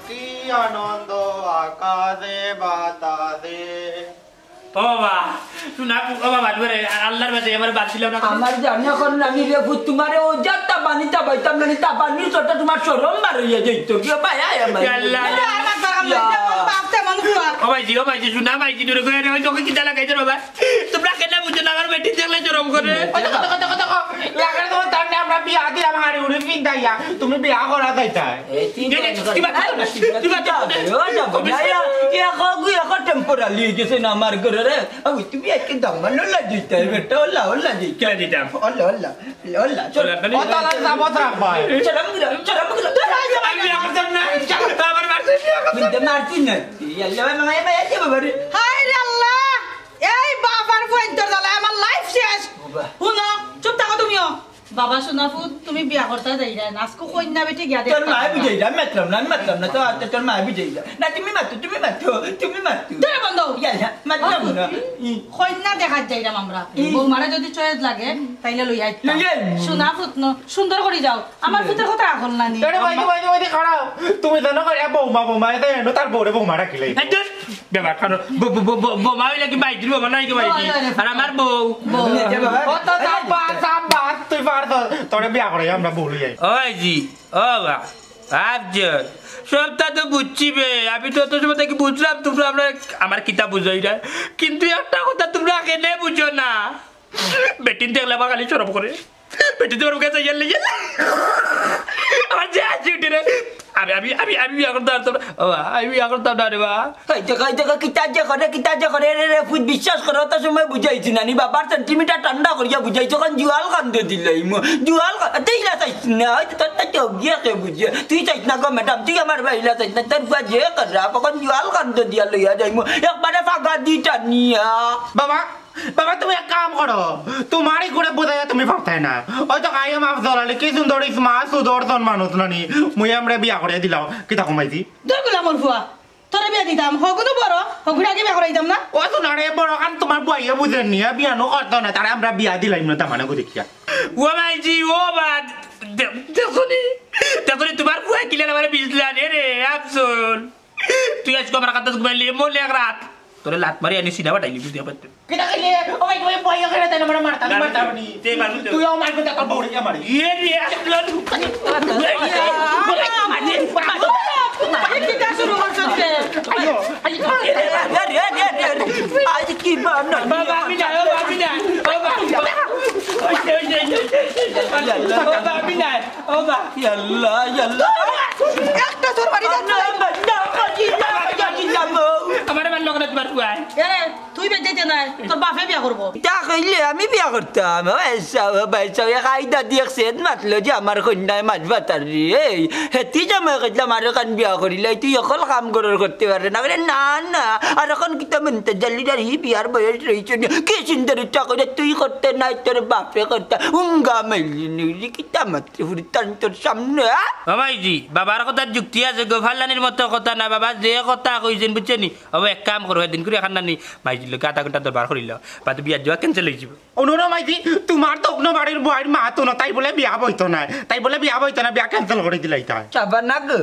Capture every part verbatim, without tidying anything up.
কি আনন্দ আকাশে বাতাসে। ও বা, শোনা, ও বাবা, রে, আল্লাহর বাদে আমার বাদ দিলাম না। আমার জানে এখন নানি রে পুত, তোমারে ও যা তাবানি তাবাইতাম নানি, তাবানির চোটে তোমার শরম বার অইয়া যাইতো। কি ভাই, আয় আমার। ইয়া আল্লাহ। এরে, আমার বাবা, ইয়া। যেমন বাপ তেমন ফুয়া। ও ভাইজি, ও ভাইজি, শোনা ভাইজি, দূরে করে রে, ওই চোখে কিতা লাগাইছে রে বাবা? তোমরা কেন বুঝো না, আমার বেটি দেখলে শরম করে। ওই দেখো, দেখো, দেখো, দেখো। লাগার তো তার না, আমরা বিয়া দিলাম, হাড়ি উড়ি পিন্দাইয়া। তুমি বিয়া করা চাইতায়। এই চিন্তা এই যে, করো না। কিবা, কিবা, ও যাবো, না, ইয়া, ইয়া, কগু, ইয়া, কো temporary অই গেছে না আমার ঘরে রে। ও, তুমি একটু দাম, মানে, ওলা দিতে, বেটা, ওলা, ওলা দিতে। কিলা দিতাম? ওলা, ওলা, ওলা, চল। ওলা, তাহলে ও, তাহলে যাবো তো রাখবা। চলো, আমি গেলাম, চলো, আমি গেলাম। আমি বিয়া করতাম না। আমার বাড়িতে বিয়া করতাম। বুঝতে মারছি না। ইয়াল্লা, মামা, মামা, এই যে বাবা রে। হায় রে আল্লাহ, এই বাবার ফুয়াইন্তর জ্বালায় আমার life শেষ। বাবা। হুনো, চুপ থাকো তুমিও। বাবা সোনা ফুত, তুমি বিয়া করতা যাইরায় না, আজকে কইন্যা বেটি গিয়া তোর দেখতা মায় না। বুঝাইরা, আমি মাতলাম না, আমি মাতলাম না, তো, তো তোর মায় বুঝাইরা। না, তুমি মাতো, তুমি মাতো, তুমি মাতো। ধরো বন্ধ। ইয়া, ইয়া, মাতলাম না। ই। কইন্যা দেখাত যাইরাম আমরা। ই। বৌমারে যদি choice লাগে, তাইলে লইয়া আইতাম। লইয়া আইমু। সোনা ফুত ন, সুন্দর করি যাও। আমার ফুতের কথা আকল না নি। আরে, ওই যে, ওই যে, ওই যে, খাড়াও। তুমি জানো করে, বৌমা, বৌমা, এতে এনো তার বউরে বৌমা ডাকিলে। এই, ধুর। ব্যাপার কারণ ব-, ব-, ব-, ব-, বোমা অইলে কি বাইটির বোমা নাই কি বাইটি? আর আমার বউ। বউ। কত সাব্বাস, সাব্বাস, তুই পারছস। তোরে বিয়া করে আমরা বউ লই আই। ওই জি, ও বা, আফজল, সবটা তো বুঝছি বে। আমি তো অত সময় থাকি বুঝলাম, তোমরা আমরা, আমার কিতা বুঝাই না। কিন্তু একটা কথা তোমরা কেনে বুঝো না। বেটিন দেখলে আমার খালি শরম করে। বেটি তোমার মুখে চাইয়া লেগে আমার যে হাসি উঠে রে। আমি, আমি, আমি, আমি বিয়া করতাম পারতাম না। ও বা, আমি বিয়া করতাম না রে বা। এই দেখো, এই দেখো, কিতা যে করে, কিতা যে করে রে, রে, ফুত বিশ্বাস করো, অত সময় বুঝাইছি না নি, বাবার sentiment টা ঠান্ডা করিয়া বুঝাইছি, অখন জুয়াল কান্দ দিলাইমু, জুয়াল কা-, তুই ইলা চাইছ না, ওই তো তোর তো চোখ দিয়া কে বুঝে, তুই চাইছ না গো madam, তুই আমার ভাই ইলা চাইছ না, তোর বুয়া যে খারাপ, অখন জুয়াল কান্দ দিয়া লইয়া যাইমু, একবারে ফাগা দি টানিয়া। বাবা, বাবা, তুমি এক কাম করো, তোমার ইগুরে বুঝাইয়া তুমি পারতায় না। ওই তো কাইম আফজল আলী, কি সুন্দর ইসমা, সুদর্শন মানুষ নানি, মুই আমরে বিয়া করিয়া দিলাও, কিতা কমাইছি? দূর গুলামর ফুয়া, তোরে বিয়া দিতাম, হগুনু বড়, হগুরে আগে বিয়া করাইতাম না। ও সোনারে, বড় কান তোমার বুয়াইয়ে বুঝের নি, বিয়া নু করতো না, তারে আমরা বিয়া দিলাইমু না, তার মানে গো দেখিয়া। ও মাইজি, ও বা, দে-, দেখছো নি? দেখছো নি, তোমার বুয়াই কিলা আমারে বিজলা রে, আফজল। তুই আজকে আমার কাছে ঘুমাইলি, এমন এক রাত। তোরে লাত মারি আনি সিধা বাটাইলি, বুঝতে পারতে। কিতা কইলে? ও ভাই, তুমি বইয়া করে দেন, আমার মারতা, না, মারতা না, আপনি। তুই মারবি তো। তুইও মারবি, তা তোর বউরে মারি। ইয়ে রে, আসলে। এই কিতা শুরু করছস রে? আইও, আইও। রে, রে, রে, রে, রে। আজ কি বানা? বাবা, আমি না, ও বাবা, আমি না। ও বাবা। ওই যে, ওই যে, ওই যে, ওই যে, ও বাবা, আমি না। ও বাবা। ইয়াল্লা, ইয়াল্লা। একটা চড় মারি দেন। না, না, না, না, না, না। আমারে মারলো কেনে তোমার ফুয়ায়? এ, তুই বেঁচে যেতে নাই, তোর বাপে বিয়া করবো। তা কইলে আমি বিয়া করতাম। ও এসা, ও ভাই সাহেব, এক আইদা দিয়ে এক সেদ মাতলো যে আমার কইন্যায় মাছ ভাতার রে। এই, হেতি সময় কইলাম আর এখান বিয়া করিলাই, তুই অকল কাম গরর করতে পারে না। বলে, "না, না, আর এখন কিতা মনতে জালি আর হি বিয়ার বয়স রইছে নি। কি সুন্দর ইচ্ছা করে তুই করতে নাই, তোর বাপে করতে।" উঙ্গা মাইলি নিলি, কিতা মাততে ফুরি তান তোর সামনে, আ? ও মাইজি, বাবার কথার যুক্তি আছে গো, ফাল্লানির মতো কথা না বাবা, যে কথা কইছেন বুঝছো নি? ও এক কাম করো, এদিন করে এখান নানি মাইজির লগে আধা ঘন্টা দরবার করিল, বাদে বিয়ার যাওয়া cancel অই যাইবো। অনো না মাইজি, তোমার তো অন্য বাড়ির বউর মা তো না, তাই বলে বিয়া বইতো না, তাই বলে বিয়া বইতো না, বিয়া cancel করি দিলাইতায়। চাবা না গো,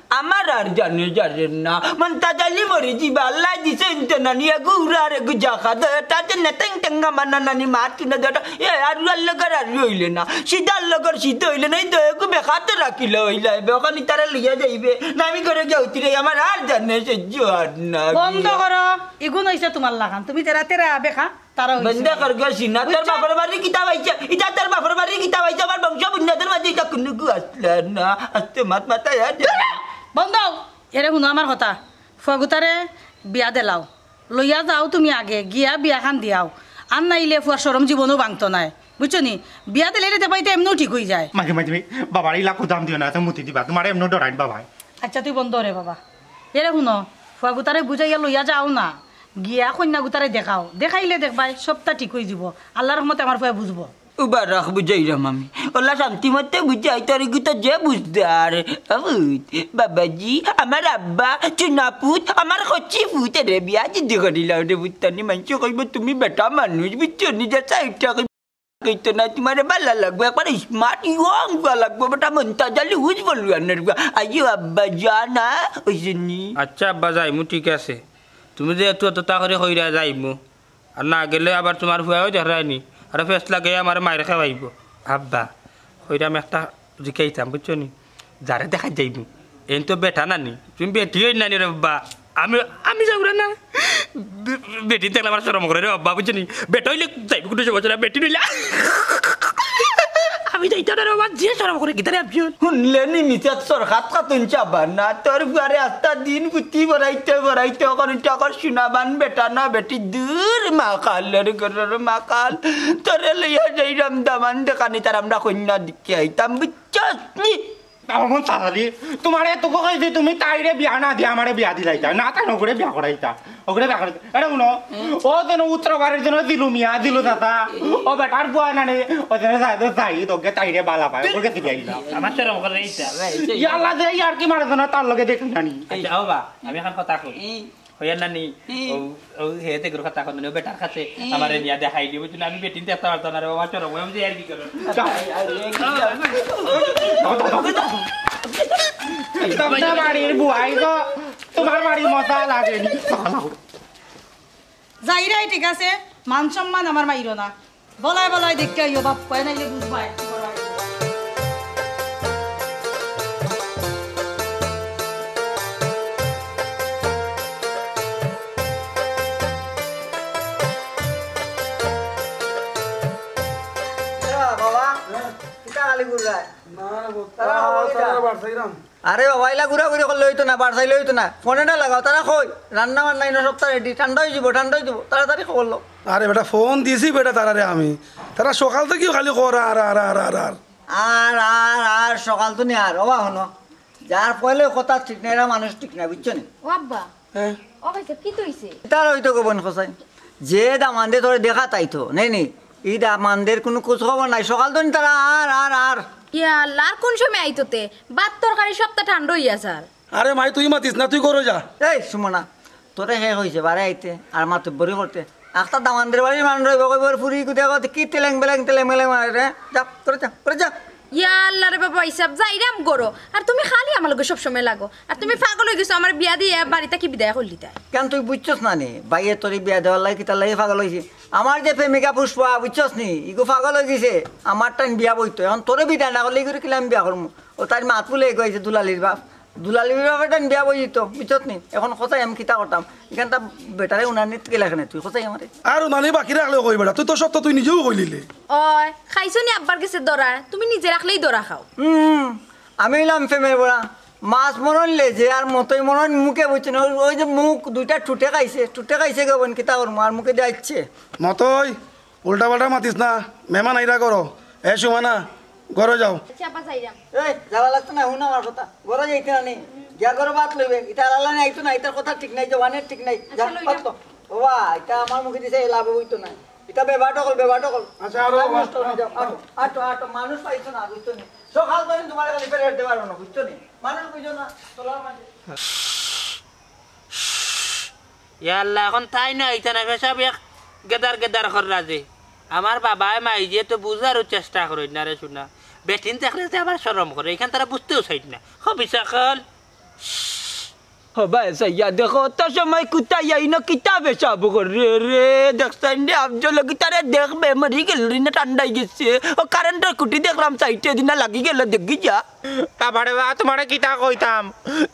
আমার আর জানে জানে না, মন তাজালি মরি যিবা, আল্লায় দিছে ইনতে নানি, এগু উড়া আর এগু জাকা, দয়াটা যে নেতেং টেঙ্গা মানা নানি, মাত কিনা দয়াটা, এ আর উড়ার লগর আর অইলে না, সিধার লগর সিধা অইলে না, এই দয়াগু বেখাতে রাখিলে অইলা, এবে অখানি তারা লইয়া যাইবে, না আমি ঘরে গিয়া উঠিলে, আমার আর জানে সহ্য আর না। বন্ধ করো, ইগুন অইছে তোমার লাখান, তুমি তেরা তেরা বেখা। তারা অইছে। বন্ধ কর গো, সিনা, তোর বাপর বাড়ি কিতা পাইছে? ইটা তোর বাপর বাড়ি কিতা পাইছে? আমার বংশ বুনিয়াদের মাঝে ইটা কুনুগু আসলে না। আস্তে মাত মাথা আর দে। বন্ধ। এরে হুনো আমার কথা। ফুয়াগুতারে বিয়া দিলাও। লইয়া যাও তুমি আগে, গিয়া বিয়াখান দিয়াও। আর নাইলে ফুয়ার শরম জীবনও ভাঙতো নায়। বুঝছো নি? বিয়া দিলে রে দেবাইতে এমনেও ঠিক অই যায়। মাঝে মাঝে বাবার ইলা কুদাম দিও না, তো মুতি দিবা। তোমার এমনেও ডরাইন বাবায়। আচ্ছা, তুই বন্ধ রে বাবা। এরে হুনো, ফুয়াগুতারে বুঝাইয়া লইয়া যাও না। গিয়া কইন্যাগুতারে দেখাও। দেখাইলে দেখবায়, সবটা ঠিক অই যিবো। আল্লার রহমতে আমার ফুয়ায় বুঝবো। উবা রাখ, বুঝাইরাম আমি। অলা শান্তি মতে বুঝাই, তোর ইগুতা যে বুঝদার। বাবুত, বাবাজি, আমার আব্বা, চুনা পুত, আমার কচি পুত, এরে বিয়া যদি করিলাও রে পুত্তানি, মানষে কইবো তুমি বেটা মানুষ, বুঝছো নি? যে সাইডটা কইতো না, তোমারে বালা লাগবো, একবারে স্মার্ট ইয়ং গুয়া লাগবো, বেটা মন্তাজ আলী হুজ বলুয়ানের গুয়া। আইও আব্বা জানা, ওই জন্যি। আচ্ছা আব্বা, যাইমু, ঠিক আছে। তুমি যেহেতু অততা করে কইরা যাইমু, আর না গেলে আবার তোমার ফুয়াও দেখরায়নি, আর ফেস লাগে আমার মায়ের খাওয়াইবো। আব্বা, কইরাম একটা জিকাইতাম, বুঝছো নি? যারে দেখা যাইমু, এন তো বেটা নানি, তুমি বেটি হই নানি রে বাবা। আমি, আমি যাবো না। বে-, বেটি দেখলে আমার শরম করে রে বাবা, বুঝছো নি? বেটা হইলে যাইবো কোনো সমস্যা না, বেটি হইলে আমি যাইতাম না রে বাবা, যে শরম করে কিতারে আপনি। শুনলে নি মিসাত সরকাত খাতুন চাবা না, তোর ফুয়ারে আস্তা দিন গুতি বড়াইতে বড়াইতে অখন টাকার সোনাবান বেটা না বেটি দূর মাকালের ঘরের মাকাল। তোরে লইয়া যাইরাম দামান দেখানি তার আমরা কন্যা দিকে আইতাম, বুঝছস নি? অমন তাড়াতাড়ি তোমার এত কইছি তুমি তাইরে বিয়া না দিয়া আমারে বিয়া দিলাইতা, না তাই ওগরে বিয়া করাইতা, ওগরে বিয়া করাইতা। আরে শুনো, ও যেন উত্তর বাড়ির জন্য দিলু মিয়া, দিলু দাদা, ও বেটার বুয়া নানি, ও যেন যাই তো যাই তোকে তাইরে বালা পায়, ওকে দিলাইতা। আমার শরম করে ইতা, ভাই, এই যে ইয়াল্লা যে ইয়ার কি মারে যেন তার লগে দেখি নানি। আচ্ছা, ও বা, আমি এখন কথা কই। এই। হইয়া নানি, এই। ও, ও হে তে গুরু কথা কই, ও বেটার কাছে এই। আমারে নিয়া দেখাই দিও, বুঝছো না? আমি বেটিন দেখতে পারতাম না রে বাবা, শরম করে, আমি যে আর কি করো। তোমার বাড়ির বুয়াই তো, তোমার বাড়ির মজা লাগেনি। যাইরাই ঠিক আছে, মান সম্মান আমার মাইরো না। বলায় বলায় দেখে আইও বাপ, কয় নাইলে বুঝবায়। বাবা, কিতা খালি ঘুরায়? না রে বাবা, তারা তারা, হইতা। তারা বাড়ছে কিরাম? আরে বাবা, ইলা ঘুরাঘুরি করলে অইতো না, বাড়ছাইলে অইতো না। ফোন এটা লাগাও, তারা কই? রান্না বান্না ইনো সপ্তাহ রেডি, ঠান্ডা অই যিবো, ঠান্ডা অই যিবো, তাড়াতাড়ি খবর লও। আরে বেটা, ফোন দিছি বেটা তারারে আমি। তারা সকাল থাকিউ খালি কর আর, আর, আর, আর, আর। আর, আর, আর, সকাল তো নি আর, ওবা হনো। যার ফলে কথা ঠিক নাই, এরা মানুষ ঠিক নাই, বুঝছো নি? ও আব্বা, হ্যাঁ? ও ভাই সাহেব, কি তো হইছে? তার হইতো গোপন খোঁজাই। যে দামান্দে তোরে দেখা তাই তো, নেই নি? ই দামান্দের কোনো খোঁজ খবর নাই। সকাল তো নি তারা আর, আর, আর। ইয়া আল্লাহ, আর কোন সময় আইতো তে? ভাত তরকারি সব তো ঠান্ডা হইয়া যার। আরে মাই, তুই মাতিস না, তুই ঘরো যা। এই সুমনা, তোরে হে কইছে বারে আইতে আর মাতব্বরি করতে। আখতা দামান্দের বাড়ির মানুষ রইব, কইব, "ওর ফুরি কুদে কত কি তেলেং বেলেং, তেলেং বেলেং মারে রে।" যা, তোরে যা, তোরে যা। ইয়া আল্লাহ রে বাবা, হিসাব যাইরাম ঘরো। আর তুমি খালি আমার লগে সব সময় লাগো। আর তুমি পাগল হই গেছো, আমার বিয়া দিয়া বাড়ি থাকি বিদায় করলিতায়। কেন তুই বুঝছস না নি? ভাইয়ে তোরে বিয়া দেওয়ার লাগি, কিতার লাগি পাগল হইছে? আমার যে প্রেমিকা পুষ্পা, বুঝছস নি? ইগু পাগল হই গেছে। আমার টাইম বিয়া বইতো। এখন তোরে বিদায় না করলে ইগুরে কিলা আমি বিয়া করমু? ও তার মাত ফুলে এগো আইছে দুলালির বাপ। দুলালির বাপে টাইম বিয়া বইতো, বুঝছস নি? এখন কোথায় আমি কিতা করতাম? এখানটা বেটারে উনানিত গেলে এখানে তুই কোথায় আমারে? আর উনানি বাকি রাখলেও কই বেটা, তুই তো সত্য তুই নিজেও কইলিলে। ওই, খাইছো নি আব্বার গেছে ধরা? তুমি নিজে রাখলেই ধরা খাও। হুম, আমি হইলাম প্রেমের বড়া। মাছ মরণ লেজে আর মতই মরণ মুখে, বুঝছো না? ওই, ওই যে মুখ দুইটা ঠুটে খাইছে, ঠুটে খাইছে গো বোন, কিতা করমু? আর মুখে দিয়ে আইচ্ছে। মতই, উল্টা পাল্টা মাতিস না, মেহমান আইরা করো। এ সুমানা, ঘরো যাও। আচ্ছা, আব্বা, যাইরাম। এই, যাওয়া লাগতো না, হুন আমার কথা। ঘরো যাইতে না নি। গিয়া ঘরো ভাত লইবে। ইতা আলালা নাই, আইতো না, ইতার কথা ঠিক নাই, জবানের ঠিক নাই। আচ্ছা, যা, লইলাম। ভাত লো। ওবা, ইতা আমার মুখে দিছে, এ লাভ হইতো না। ইতা বেবাট অকল, বেবাট অকল। আচ্ছা, আরো টাইম নষ্ট হয়ে যাও। আটো, আটো, আটো, মানুষ পাইছো না, বুঝছো নি? সকাল ধরে তোমার খালি ফেরত দিতে পারো না, বুঝছো নি? মানুষ বুঝো না, চলো আমার। ইয়া আল্লাহ, এখন তাই না, ইতা না পেশাব এক গেদার গেদার কররা যে। আমার বাবায় মাই যে তো বুঝারও চেষ্টা করইন না রে সোনা। বেটিন দেখলে যে আমার শরম করে, এখান তারা বুঝতেও চাইন না। হবি সকল। হবায় চাইয়া দেখো, তো সময় কুতাই আইনো কিতা পেশাব করে রে, দেখছেন রে, আফজল কিতারে দেখবে, মরি গেল রে না, ঠান্ডাই গেছে। ও কারেন্টের খুঁটি দেখলাম, সাইডে দিনা লাগি গেল, দেখি যা। তারপরে বা তোমারে কিতা কইতাম,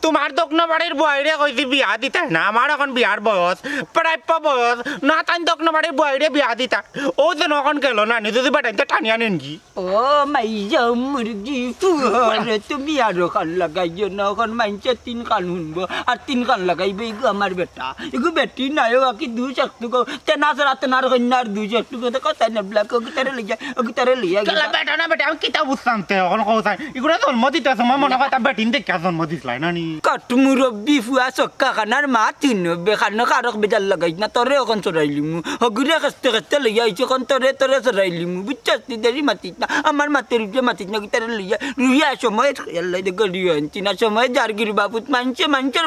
তোমার দক্ষিণ বাড়ির বইরে কইছি বিয়া দিতে না, আমার এখন বিয়ার বয়স, প্রাপ্য বয়স, না তাই দক্ষিণ বাড়ির বইরে বিয়া দিতা। ও যেন এখন গেল না, নিজে যদি বেটাইতে টানিয়া নেনগি। ও মাইয়া মুরগি ফুয়ার, তুমি আরো কান লাগাইও না, এখন মাইনষে তিন কান হুনবো, আর তিন কান লাগাইবো ইগু আমার বেটা। ইগু বেটি নায়, ও কি দুষ একটুকু, তেনা সারা তেনার কন্যার দুষ একটুকু, তো কথা নেবলা, ও কিতারে লইয়া, ও কিতারে লইয়া গেলা। বেটা না বেটা, আমি কিতা বুঝতাম তে, এখন কথা। ইগুলা জন্ম দিতে সময় মনে হয় তা বেটিন দেখে জন্ম দিছলাই না নি? কাঠ মুরব্বি ফুয়া সক্কা খানার মা তিন বেখানো কারক বেজার লাগাইছ না, তোরে এখন চড়াইলিমু। হগুরে খেস্তে খেস্তে লইয়া আইছে, এখন তোরে, তোরে চড়াইলিমু। বুঝছস? তুই দেরি মাতিস না, আমার মাতের উপরে মাতিস না, কিতারে লইয়া, লইয়া সময়, আল্লাহ দে গড়িও আনছি না, সময় যার গির বাপুত মানছে, মানছের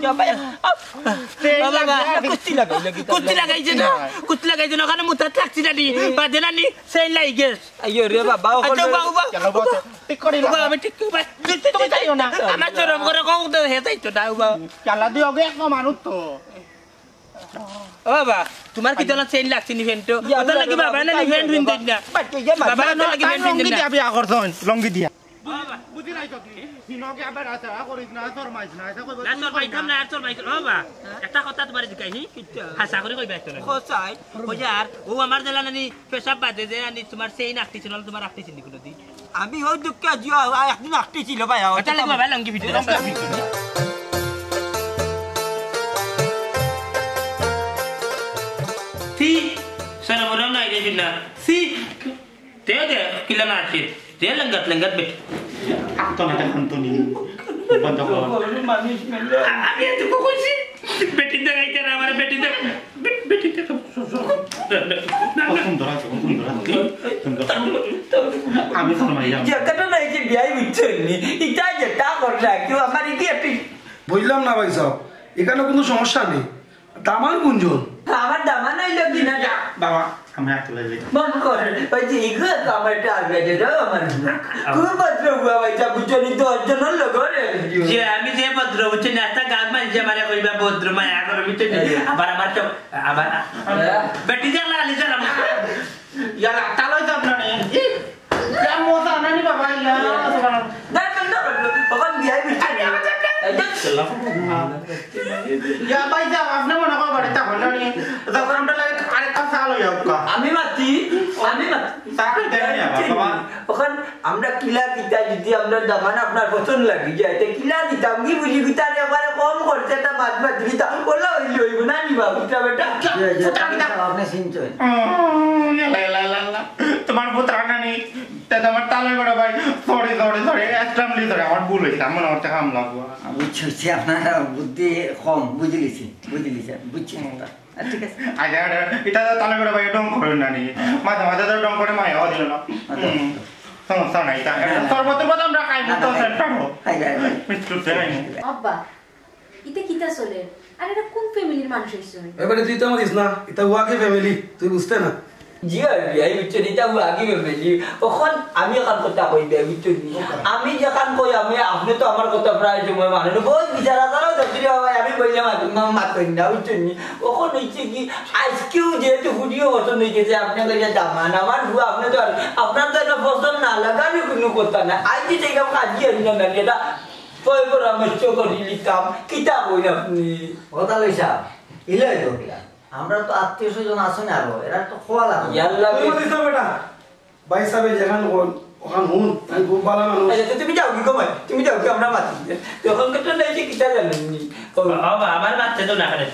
কিয়া ভাই? আফ! ও বাবা, কুস্তি লাগাইলে কিতা? কুস্তি লাগাইছে না, কুস্তি লাগাইছে না, ওখানে মুতাত লাগছে না নি, বাদে না নি, সেই লাগি গেছে। আইও রে বাবা, ও আচ্ছা, উবা, উবা, কেন উবা। বলছো? ঠিক করি উবা, আমি ঠিক, উবা। তুমি যাইও না। আমার শরম করে কও তো, হে যাইতো না, উবা। চালা দিও গে, এক মানুষ তো। ও বাবা, তোমার কি দলা চেইন লাগছে নি ফ্যান্টো? ইয়া, ওটা লাগি বাবা, বাবা, না নি ফ্যান্ট ফিনতে না। বাবা, ওটা লাগি তার ফ্যান্ট ফিনতে লঙ্গি না। দিয়া বিয়া করছো, লঙ্গি দিয়া। বাবা, বুঝি নাই তো তুই। হিনকে আবার আছে, আ করিস না, শরমাইস না, এটা কইবো না, তুই শরমাইতাম না, আর শরমাইতাম না। ও বাবা, একটা কথা তোমার জিকাই, হি? কিতা? হাছা করি কইবা একটা না। কোথায়? ওই যে আর, ও আমার জেলা নানি, পেশাব বাদে যে আনি তোমার চেইন আটটি ছিল, তোমার আটটি ছিল কোনোদিন? আমি ওই দুঃখে জিও, আ, একদিন আটটি ছিল ভাই, ওটা তাহলে লাগি বাবা লঙ্গি ভিতরে। লঙ্গি ভিতরে। সি, সারা বড় নাই রে বিনা। সি, দে দে, কিলা না আছে। দে লঙ্গত, লঙ্গত বেটি। আত্ম না দেখান তো নি। বন্ধ কর। মানুষ মিলে। আমি এত কইছি। বেটি দেখাইতে না, আমার বেটি দেখ। বে-, বেটি দেখ। না, না। সুন্দর আছে, সুন্দর আছে। সুন্দর। আমি শরমাইলাম। যে কথা নাই যে বিয়াই বুঝছেন নি। ইটা যেটা করলা, কেউ আমার ইতি একটি বুঝলাম না ভাই সাহেব, এখানে কোনো সমস্যা নেই। দামান কোনজন? আমার দামান হইল কি না? বাবা, আমি আর তুলে যাই। মন করে, ওই যে ইগো তো আমার একটা আগে যে দাও আমার। খুব ভদ্র বুয়া ভাই সাহেব, বুঝছো নি? দশ জনের লোক রে। যে আমি যে ভদ্র, বুঝছো নি? একটা গান মানছে আমার কইবা ভদ্র মায়া করে, বুঝছো নি? আবার আমার তো, আবার, হ্যাঁ। বেটি যে আল্লাহ আলী সালাম। ইয়ালা, তালই তো আপনার নেই। ইয়া, মজা না নি বাবা, ইয়া, সুবহানাল্লাহ। না, না, না, না, ওখান বিয়াই বুঝছো নি? এই যে ইয়া ভাই সাহেব, আপনি মনে কর বাড়িতে হইল নি। তখন আমরা লাগে আরেকটা সাল হইয়া উঠবা। আমি মাতি, আমি মাতি। চা খাইতে নাই আবার, বাবা। ওখান আমরা কিলা কিতা যদি আমরা দামান আপনার পছন্দ লাগি যায়, তে কিলা দিতাম কি বুঝি কিতা রে, একবারে কম করছে, এটা বাদ বাদ দিলি তা ওলা হইলে হইব না নি বাবু, কিতা বেটা? যা, যা, ফুটা কিতা? আপনি চিনছেন। ও, ইয়ালা, ইয়ালা, ইয়ালা, ইয়ালা। তোমার পুত্র আনা নেই। তে তোমার তালে বড় ভাই, sorry, sorry, sorry, extremely sorry, আমার ভুল হয়েছে, আমার আমার থেকে হামলা হবো। বুঝছি, বুঝছি, আপনার বুদ্ধি কম, বুঝে গেছি, বুঝে গেছি, আমি বুঝছি। হুম। আচ্ছা, ঠিক আছে। আচ্ছা, আচ্ছা, এটা তো তালে বড় ভাই, ঢং করেন না নি? মাঝে মাঝে তো ঢং করে মায়া দিল না। আচ্ছা। হুম। সমস্যা নাই, তা না, না। শরবত টরবত আমরা খাই, না, তো না, সেটা খাই। খাই, খাই, খাই। মিষ্টি উঠছে খাই। আব্বা, ইতা কিতা চলে? আর এরা কোন ফ্যামিলির মানুষ হইছে? এবারে তুই তো মাতিস না, ইতা ওয়াকি ফ্যামিলি, তুই বুঝতে না। জি, আর বিয়াই বুঝছো নি, ইতা ওয়াকি ফ্যামিলি। অখন আমি অখন কথা কই বিয়াই বুঝছো নি। আমি যেখান কই আমি, আপনি তো আমার কথা প্রায় সময় মানেন। বহুত বিচার আচারও দেখছি রে বাবা, আমি কইলে মাত-, মা-, মাতইন না, বুঝছো নি। অখন হইছে কি, আজকেও যেহেতু হুডিও পছন্দ হয়ে গেছে, আপনি কইলে দামান, আমার বউ, আপনি তো আর, আপনার তো এটা পছন্দ না লাগার কোনো কথা না। আইজ যে কাম কাজই হইল না, এটা কয় পরামর্শ করি লিতাম, কিতা কইন আপনি? কথা লইছা, ইলাই তো কিলা। আমরা তো আত্মীয় স্বজন আছে না আরো, এরা তো খোয়া লাগবে। ইয়াল্লা তুই বে- বুঝিস না বেটা, ভাই সাহেব যেখান কোন, ওখান হুন, আমি খুব ভালো মানুষ। আচ্ছা, তো তুমি যাও কি গো মাই? তুমি যাও কি, আমরা মাতি? তখন তো না এসে কিতা জানেননি? ও বাবা, আমার মাততে তো না পারে।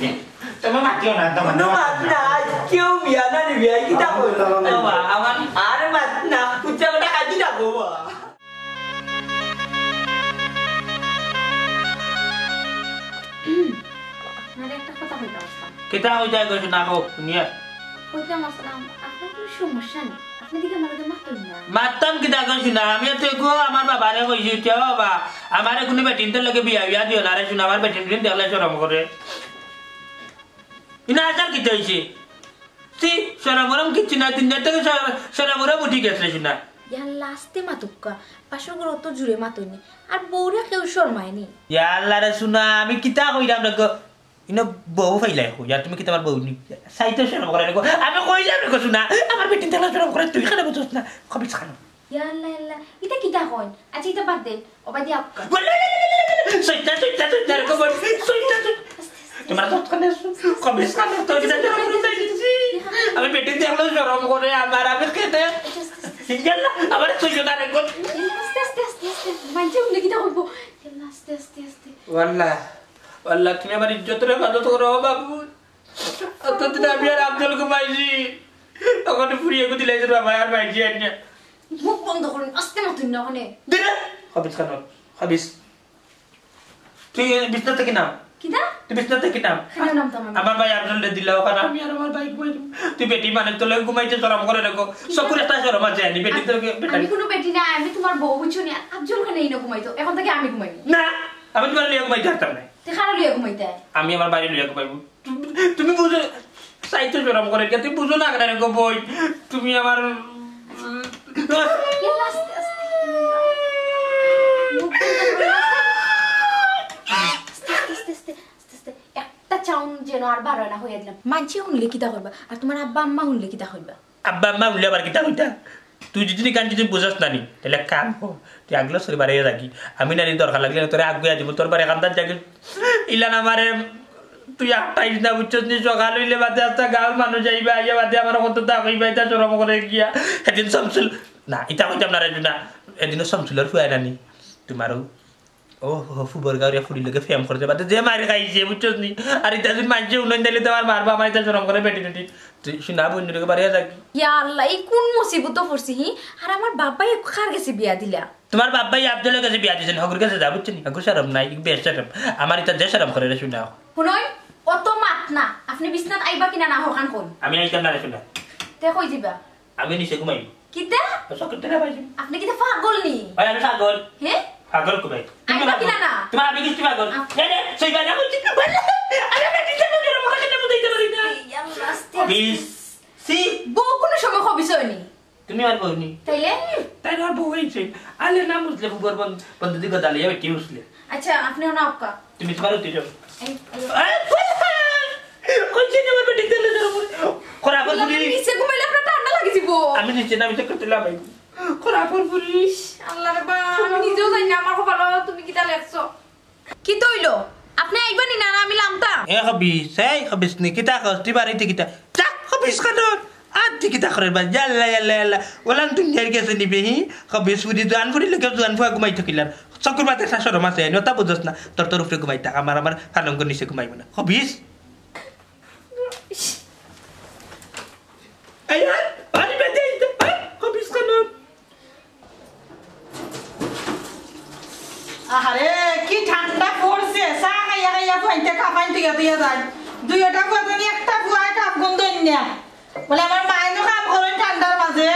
তুমি মাতিও না, তোমার কোনো মাত নাই, কেউ বিয়া না রে বিয়া, কিতা করবে? ও বাবা, আমার আর মাত না, কুচ্চা ওটা কাটি না গো বাবা। আপনারে একটা কথা কইতাম আসলাম। কিতা কইতায় কইছো না কও, শুনিয়া। কইতাম আসলাম, আপনার কোনো সমস্যা নেই। আপনি দিকে আমার লগে মাতইন না। মাততাম কিতা কইছো না, আমি তো এগু আমার বাবারে কইছি, "ও বাবা, আমারে কোনো বেটিন্তর লগে বিয়া বিয়া দিও না রে, শুনো, আমার বেটিন্তর দেখলে শরম করে।" ইনা আসার কিতা হইছে? ছি, শরম মরম কিচ্ছু নাই, তিন দিন থেকে শরম, শরম মরম উঠি গেছে, শুনা। ইয়াল্লা, আস্তে মাতুক্কা, পাশের ঘর অত জুরে মাতইন নি। আর বউরে কেউ শরমায়নি। ইয়াল্লা রে শুনা, আমি কিতা কইরাম রে গো? ইনো বউ ফাইলাই কই, আর তুমি কিতা আমার বউ নি? চাইতে শরম করে রে গো। আমি কইলাম রে গো শুনা, আমার বেটিন্তর শরম করে, তুই কেনে বুঝছ না? খবিস খান। ইয়াল্লা, ইয়াল্লা, ইতা কিতা কইন? আচ্ছা, ইতা বাদ দেন। ওবাদি আপ- সইতা, সইতা, সইতা, এরকম বল। সইতা, সইতা। তোমার যতখানে খবিস খান, তোর কিতা জন্য বুঝাই দিছি? আমি বেটিন্তর শরম করে, আমার আমি কেনে? সিঙ্গেল না, আমার সইতা না রে গো। আস্তে, আস্তে, আস্তে, আস্তে। মানছে উনি কিতা করবো? ইয়াল্লা, আস্তে, আস্তে, আস্তে। ওয়াল্লা, ওয়াল্লা, তুমি আমার ইজ্জতর হেফাজত করো, ও বাবু। অতদিন আমি আর আফজল ঘুমাইছি। তখন ফুরিয়ে গু দিলাইছে বাবা আর ভাইজি আনিয়া। মুখ বন্ধ করুন, আস্তে মাতুন না ওখানে। দিলে? খবিস খান, খবিস। তুই বিছনা থেকে নাম। কিতা? তুই বিছনা থেকে নাম। কেন নামতাম আমি? আমার ভাই আফজল রে দিলা ওখানে, আমি আর আমার ভাই ঘুমাই। তুই বেটি মানে তোর লগে ঘুমাইতে শরম করে রে গো। কিতা? চকুর একটা শরম আছে, আমি বেটি তোর লগে বেটা। আমি কোনো বেটি না, আমি তোমার বউ, বুঝছো নি? আফজল কেনে ইনো ঘুমাইতো? এখন থেকে আমি ঘুমাই। না, আমি তোমার লগে ঘুমাইতে পারতাম না। তে কারে লইয়া ঘুমাইতায়? আমি আমার ভাইরে লইয়া ঘুমাইমু। তুমি, তুমি বুঝো, চাইতে শরম করে, তুমি বুঝো না কেনে রে গো বইন? তুমি আমার, ইয়াল্লা, আস্তে, আস্তে। মুখ বন্ধ করো, আস্তে। আস্তে, আস্তে, আস্তে, আস্তে, আস্তে, আস্তে। একটা sound যেন আর বার অয় না, কইয়া দিলাম। মানষে হুনলে কিতা করবা? আর তোমার আব্বা আম্মা হুনলে কিতা কইবা? আব্বা আম্মা হুনলে আবার কিতা কইতা? তুই যদি কান যদি বুঝস না নি, তাইলে কাম কর। তুই আগলো সরি বাড়াইয়া যাগি। আমি নানি দরকার লাগলে তোরে আগুয়া দিমু, তোর বাড়ি কান্দার যাগি। ইলান আমারে তুই আটকাইস না, বুঝছস নি? সকাল অইলে বাদে আস্তা গাঁওর মানুষ আইবা, আইয়া বাদে আমার কততা কইবা, ইতা শরম করে গিয়া। সেদিন শামসুল, না, ইতা কইতাম না রে জুনা। এদিনও শামসুলর ফুয়ায় নানি, তোমারও ও হো, ফুবর গাউরিয়া ফুরির লগে প্রেম করতে পারতে, যে মাইর খাইছে, বুঝছস নি? আর ইতা যদি মানষে হুনইন, তাইলে তো আমার মারবা, আমার ইতা শরম করে বেটি টেটি। তুই শুনা বন্ধুর লগে বাড়িয়া যাগি। ইয়া আল্লাহ, ই কোন মুসিবতো পড়ছি, হি? আর আমার বাবায় কার গেছে বিয়া দিলা? তোমার বাবায় আফজলর গেছে বিয়া দিছে, হগুর গেছে যা, বুঝছো নি? হগুর শরম নাই, ই বেশরম। আমার ইতা যে শরম করে রে, শুনা। হুনইন, অত মাত না। আপনে বিছনাত আইবা কিনা না, হখান কইন। আমি আইতাম না রে, শুনা। তে কই যিবা? আমি নিচে ঘুমাইমু। কিতা? চকুর তলে পাইছি। আপনে কিতা পাগল নি? ওই আমি পাগল। হে? পাগল কই ভাই? আইবা কিনা না? তোমার আমি কিস্তি পাগল। আপ- এ রে, সেই বাজা করছি। আরে, আমি কিতা পাগল, আমার কাছে বুঝাইতে পারি না। এই আল্লাহ, আস্তে, আস্তে। খবিস। সি। বউ কোনো সময় খবিস অয়নি। তুমি আমার বউ নি। তাইলে? তাই আমার বউ অইছে। আলে না বুঝলে, বউর বন-, বন্ধু দিকে দাঁড়িয়ে বেটি বুঝলে। আচ্ছা, আপনে ওনা আপকা। তুমি তোমার উঠে যাও। এই, এই। এই, কইছি না আমার বেটি দিলে যাবো। খরাপ না, পুরি। নিচে ঘুমাইলে আপনার ঠান্ডা লাগি যিবো। আমি নিচে না, আমি তো করতে লাভ নাই। খরাপ পুরি। ইশ, আল্লাহ রে বা, আমি নিজেও জানি না আমার কপালো তুমি কিতা লেখছো। কিতা অইলো? আপনে আইবা নি না, না আমি লামতাম? এ খবিস, এই খবিস নি, কিতা কস? তুই বাড়িতে কিতা? যা, খবিস কাটর। আর তুই কিতা করে বা? ইয়াল্লা, ইয়াল্লা, ইয়াল্লা। ওলান দুনিয়ার গেছে নিবে, হি? খবিস ফুরি, জোয়ান ফুরি লগে জোয়ান ফুয়া ঘুমাই থাকিলার। চকুর মাঝে একটা শরম আছে, আইন, ওটা বুঝস না। তোর, তোর উপরে ঘুমাই থাক, আমার, আমার পালঙ্গর নিচে ঘুমাইবো না। খবিস। এই, এই, আরে বেটি, এই, এই, খবিস কাটর। আহারে, কি ঠান্ডা পড়ছে। চা খাইয়া খাইয়া ফুয়াইন্তে কাফ আইন তুইয়া তুইয়া যায়। দুইওটা ফুয়া জানি একটা ফুয়ায় কাফ গুন দইন না। বলে, আমার মায়ে তো কাম করইন ঠান্ডার মাঝে।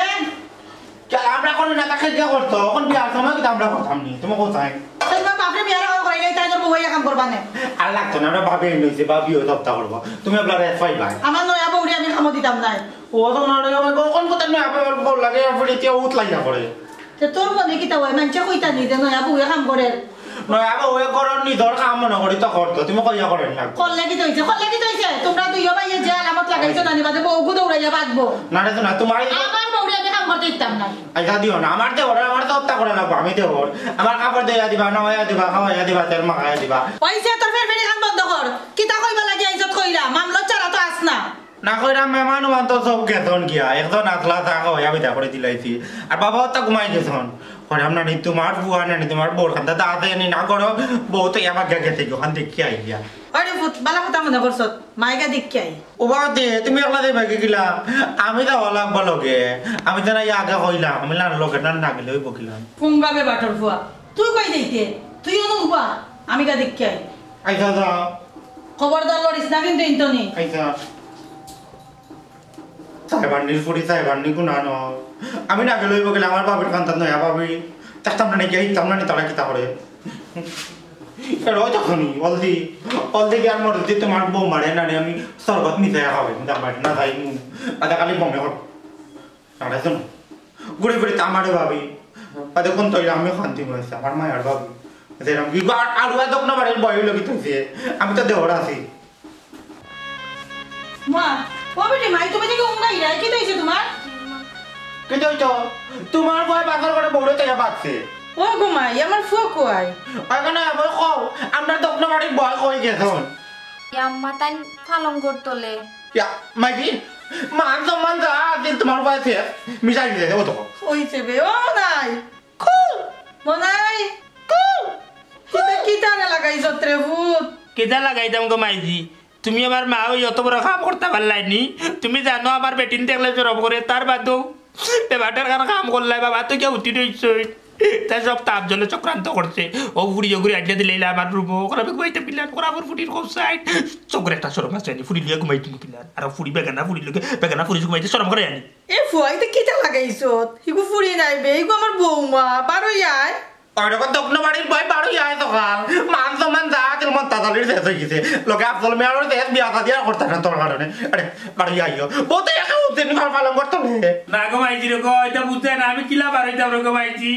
চল, আমরা কোনো না তাকে যে করতো, এখন বিয়ার সময় কিন্তু আমরা করতাম নি। তুমি কোথায়? তাই তোমার বাপরে বিয়ার আগে করাইলে তাই তোর বউয়ে কাম করবা না। আর লাগতো না, আমরা ভাবি লইছি, ভাবিও তপ্তা করবো। তুমি আপনারা এফ আই ভাই। আমার নয়া বউরে আমি কামো দিতাম নাই। ও তো না রে, আমার কখন কথা নয়, আবার বল লাগে, আবার এতিয়া উত লাগিয়া পড়ে। তে তোর মনে কিতা অয়? মানষে কইতা নি যে নয়া বউয়ে কাম করের। নয়া বউয়ে করর নিজর কাম মনে করি তো করতো, তুমি কইয়া করইন না। করলে কিতা অইছে? করলে কিতা অইছে? তোমরা দুইও ভাইয়ে যে আলামত লাগাইছো না নি, বাদে বউগু দৌড়াইয়া ভাগবো। না রে, না, তোমার এই আমার বউরে আমি কাম করতে দিতাম না। আইসা দিও না, আমার দেওর, আমার তো হত্যা করে লাগবো, আমি দেওর। আমার কাপড় দিয়া দিবা, নয়া দিবা, খাওয়াইয়া দিবা, তেল মাখাইয়া দিবা। অইছে, তোর ফেরফেরি কাম বন্ধ কর। কিতা কইবা লাগি আইছত কইলা, মামলা ছাড়া তো আস না। না কইরাম, মেহমান উমান তো সব গেছন গিয়া, একজন আছলা চা খাওয়াইয়া বিদায় করি দিলাইছি। আর বাবা অতা ঘুমাই গেছন। কইরাম নানি, তুমার ফুয়া নানি, তুমার বউর কান্দাত আছে নি না করো, বউ তো ইয়া বাগিয়া গেছে গি, অখান দেখিয়া আই গিয়া। ওরে ফুত, বালা কথা মনো করছত, মাইগা দেখিয়া আই। ও বাবা দে, তুমি একলা যাইবায় গি কিলা? আমি যাওয়া লাগবো লগে। আমি তো না ইয়া আগে কইলাম, আমি না লগে না, না গেলে অইবো কিলা। কুনবাবে বাটর ফুয়া, তুই কই যাইতে? তুই অনো উবা, আমি গা দেখিয়া আই। আইচ্ছা, যাও। খবরদার লড়িস না কিন্তু ইন্তনি। আইচ্ছা। সাহেবান্নির ফুড়ি, সাহেবান্নি গুনা ন। আমি না গেলে অইবো কিলা, আমার ভাবির কান্দাত নয়া ভাবি। দেখতাম না নি, গিয়া হিকতাম না নি, তারা কিতা করে। এর অয় তখনই, অলদি, অলদি গিয়া আর মরদি তুমার বউ মারে না রে, আমি সরবত মিশাইয়া খাওয়াই, আমি তার বাড়ি না যাই, আদা খালি বমে কর। নাড়াইছো না? ঘুরে ফিরে তো আমারে ভাবি। বাদে কোন তৈরি আমি শান্তি হয়েছে, আমার মায়ার ভাবি। যেরকম কি আর, আর ওয়া দোকান বাড়ির বই হইলো কি তুই? আমি তো দেওয়ার আছি। মা, ও বেটি, মাই তুমি দেখি উঙ্গাই রে, কিতা অইছে তুমার? কিতা অইতো? তুমার বই বাজার করে বউরে তৈয়া বাঁচছে। ও গো মাই, আমার ফুয়া কই? ওখানে বই কও, আমরা দোকান বাড়ির বই কই গেছন? ইয়া আম্মা, তাইন পালঙ্গর তলে। ইয়া, মাইজি, মান সম্মান যা আছে তুমার বই আছে, মিশাই দিলে দেবো তো। অইছে বে, ও নাই। কু? মনাই। কু? কিতা, কিতা না লাগাইছত রে ফুত? কিতা লাগাইতাম গো মাইজি? তুমি আমার মা অই অত বড় কাম করতা পারলায় নি? তুমি জানো আমার বেটিন দেখলে শরম করে, তার বাদেও এ বাটার কার কাম করলায়, বাবা তুই কে উঠি রইছই? তাই সব তাপ জলে চক্রান্ত করছে। ও ফুড়ি ওগুড়ি আড্ডা দিলে আমার রুমো, ওখানে আমি ঘুমাইতে পিলান, ওরা আমার ফুড়ির খুব সাইড। চোখের একটা শরম আছে নি, ফুড়ি লিয়া ঘুমাই তুমি পিলান। আর ফুড়ি বেগানা, ফুড়ি লোকে বেগানা ফুড়ি ঘুমাইতে শরম করে আনি। এ ফুয়া, ইতা কিতা লাগাইছত? হিগু ফুড়ি নায় বে, হিগু আমার বৌমা, বারোই আয়। ওই রকম দোকান বাড়ির বই বারোই আয় তো খাল। মান সম্মান যা আছিল মন্তাজ আলীর শেষ হয়ে গেছে। লোকে আফজল মিয়ার শেষ বিয়া শাদি আর করতে না তোর কারণে। আরে, বারোই আইও। বউ তো একা উঠছে নি, পালঙ্গর তলে। না গো মাইজি রে গো, ইতা বুঝে না, আমি কিলা বারোইতাম রে গো মাইজি।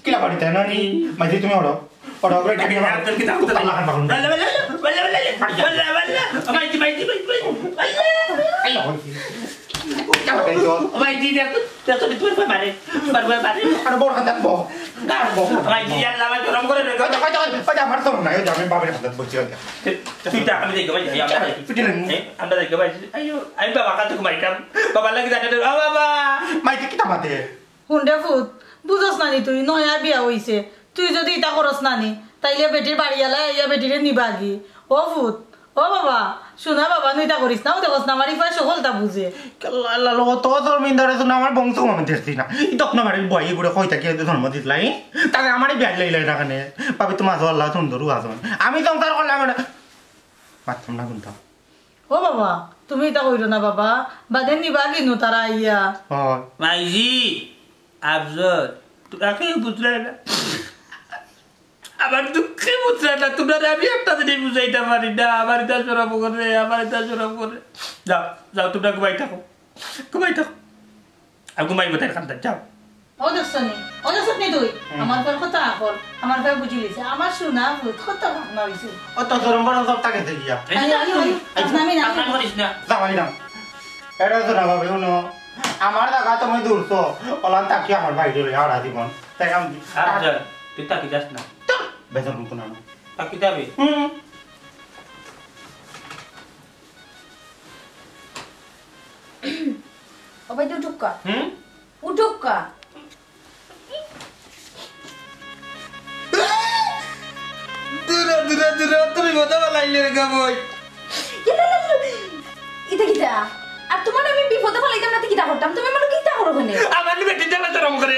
কিলা বাড়িতে না নি? মাইজি তুমি ওড়ো। ওড়ো, ওড়ো, টাকা আব্দুল কিতা উঠতে তালা খান বাগুন। বাল্লা, বাল্লা, বাল্লা, বাল্লা, বাল্লা, বাল্লা। মাইজি, মাইজি, মাইজি, মাইজি, বাল্লা। আইও। ও ভাই, দি দেখ, দেখ তো, তুই মারে, মারে, মারে। আরে বড় কথা বল। গান বল। ভাই, দি আল্লাহ, ভাই, গরম করে রে। ওই যে, ওই যে, ওই যে, আমার তো নাই, ওই যে, আমি বাবার হাতে বলছি, ওই যে। তুই তা, আমি দেখবো, ভাই, ভাই, আমরা দেখি। পিটিলেন। এ, আমরা দেখবো, ভাই। আইও, আমি বাবা কাছে ঘুমাইতাম। বাবা লাগে জানে রে, ও বাবা। মাইকে কিতা মাতে? হুন রে ফুত, বুঝস না নি তুই, নয়া বিয়া অইছে। তুই যদি ইতা করস না নি, তাইলে বেটির বাড়িওয়ালা আইয়া বেটিরে নিবাগি। ও ফুত, ও বাবা, শোনা বাবা, নুই ইতা করিস না, ও দেখস না, আমার ইফায় সকলতা বুঝে। আল্লাহ, আল্লাহ, ও তো জমিনদারে শোনা, আমার বংশ আমি দেখছি না। এই দোকান বাড়ির বই এগুলো কই থাকি জন্ম দিছিলাই? তাহলে আমারই বিয়া লাইলাই না কেনে? ভাবি, তোমার তো আল্লাহ সুন্দর আছেন। আমি সংসার করলাম না। মারতাম না কিন্তু। ও বাবা, তুমি ইতা কইরো না বাবা, বাদে নিবা কিনু তারা আইয়া। হয়। মাইজি, আফজল, তোরা কেউ বুঝলে না। আমার দুঃখে বুঝলে না, তোমরা আমি একটা জিনিস বুঝাইতে পারি না, আমার ইতা শরম করে, আমার ইতা শরম করে। যাও, যাও, তোমরা ঘুমাই থাকো, ঘুমাই থাকো। আর ঘুমাইবো তাই কান্দাত, যাও। ও দেখছনি, ও দেখছনি তুই? হুম। আমার পর কথা আকল, আমার পর বুঝি লিছে, আমার শোনা ভূত কত ভাবনা হইছে। ও তো গরম বরম সব তাকে দেখি যা। এই আইও, আইও, আইও, আইও। আফনামি না, আফনামি করিস না। যাও, আই না। এটা তো না ভাবে, হুনো। আমার জাগা তুমি দূর তো, ওলান তাকি আমার বাইরে লই, হারা জীবন। তাই আমি আর যা, তুই তাকি যাস না। বেতন মতো না। তাকি যাবি? হুম। ও ভাই, উঠুক্কা। হুম? উঠুক্কা। দূরে, দূরে, দূরে, তুমি কথা বলাইলে রে গা বই। ইলা, ইলা, ইলা। ইতা কিতা? আর তোমার আমি বিপদে ফালাইতাম না, তো কিতা করতাম? তুমি আমার কিতা করো ওখানে? আমার বেটি জ্বালা শরম করে।